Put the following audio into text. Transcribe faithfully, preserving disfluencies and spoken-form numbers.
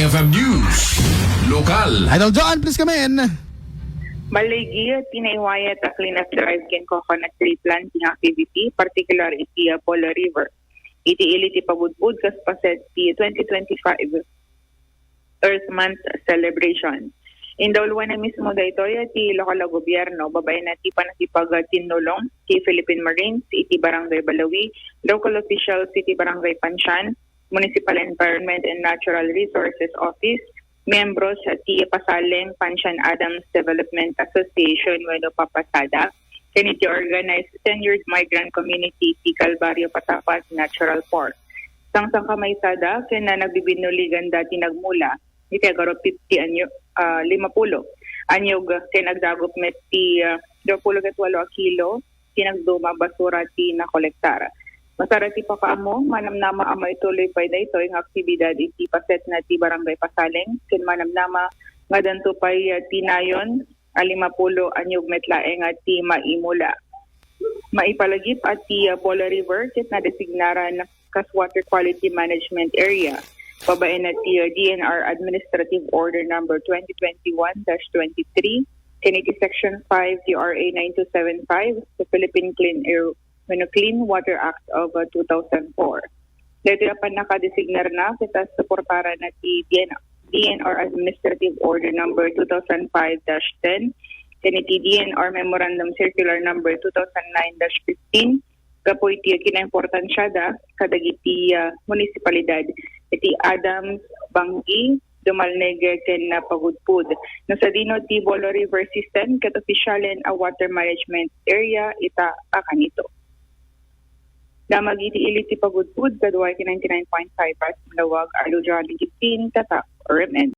F M News, Lokal. Idol John, please come in. Baligi ti naiwayat a cleanup drive ken coconut tree planting activity, particular iti Apollo River. Iti ili ti pagudpud kas paset ti twenty twenty-five Earth Month celebration. Indauluan na mismo daytoy ti lokal a gobyerno, babaen na ti panakipagtinnulong ti Philippine Marines iti Barangay Balawi, local officials iti Barangay Pansian, Municipal Environment and Natural Resources Office, membros ti Pasaleng Pansian Adams Development Association wenno Papasada, ken iti organized tenured migrant community ti Calvario Patapat Natural Park. Sangsangkamaysada ken nagbibinnuligan dati nagmula iti agaro fifty anyo, ah, limapulo anyog ken agdagup met ti, ah, duapulo ket walo a kilo ti nagduma basura ti nakolektar. Masara ti pakaammo, manamnama a maituloy pay daytoy nga aktibidad iti paset na ti Barangay Pasaleng ken manamnama nga danto pay, ah, ti nayon a limapulo anyog met laeng a ti maimula. Maipalagip a ti, ah, Bola River ket nadesignara kas Water Quality Management Area babaen na ti, ah, D N R Administrative Order Number twenty twenty-one dash twenty-three ken iti Section five T R A nine two seven five sa Philippine Clean Air wenno Clean Water Act of, uh, two thousand four. Daytoy a pannakadesignarna ket suportarana ti D N R, D N R Administrative Order Number two thousand five dash ten ken iti D N R Memorandum Circular Number two thousand nine dash fifteen gapu iti kinaimportansiada kadagiti, ah, munisipalidad iti Adams, Banggi, Dumalneg ken, ah, Pagudpud. No sadino ti Bola River System ket officialen a water management area ita a kanito. Damag iti ili ti Pagudpud, kaduay ti ninety-nine point five F M Lawag, Alujan, Igitin, Tatak, R M N.